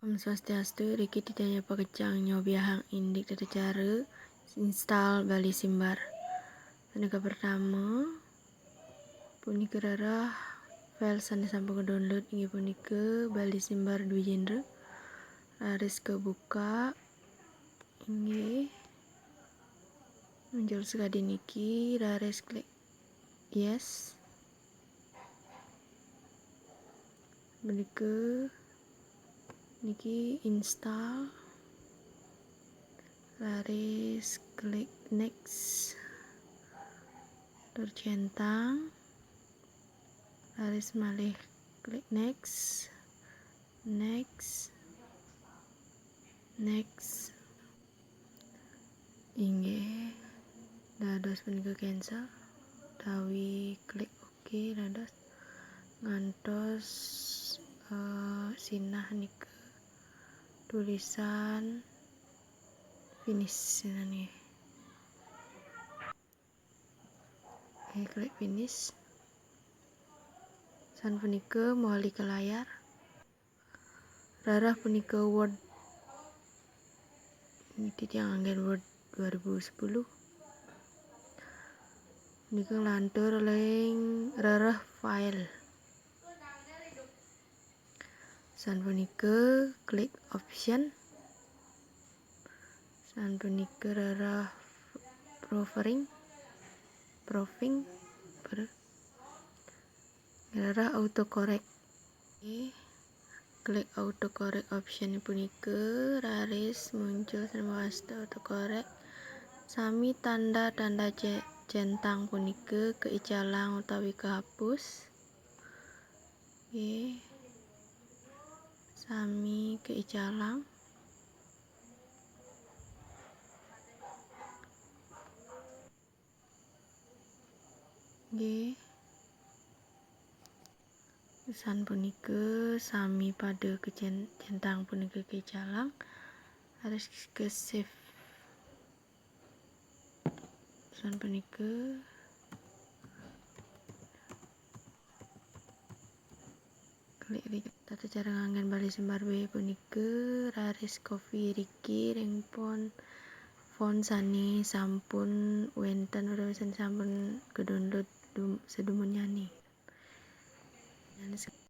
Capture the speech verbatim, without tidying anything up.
Om Swastiastu, riki titiang pakecang nyobiahang indik tata cara install Bali Simbar. Punika pertama, punika rereh file sane sampun download inggih punika Bali Simbar Dwijendra. Raris kebuka, inggih. Muncul sekadi niki, raris klik yes. Punika niki install. Raris klik next. Tur centang. Raris malih klik next. Next. Next. Inggih. Dados punika cancel. Utawi klik oke dados ngantos, eh, sinah nika tulisan finish sinah nggih. Oke, klik finish. San punika mawali ke layar. Rereh punika Word. Niki titiang anggen Word dua ribu sepuluh. Nika nglantur ring rereh file. San punika klik option. San punika rereh proofing, proofing, per-, rereh autocorrect. Nggih. Klik autocorrect option punika, raris muncul sareng wasta autocorrect. Sami tanda-tanda ce-, centang punika kaicalang utawi kahapus. Nggih. Sami kaicalang. Nggih. San punika sami pada kecen-, centang punika kaicalang. Raris ke save. San punika klik ri-, tata cara nganggen Bali Simbar B punika raris copy riki ring font, font sane sampun wenten utawi sane sampun kadownload dum-, sadumunnyane.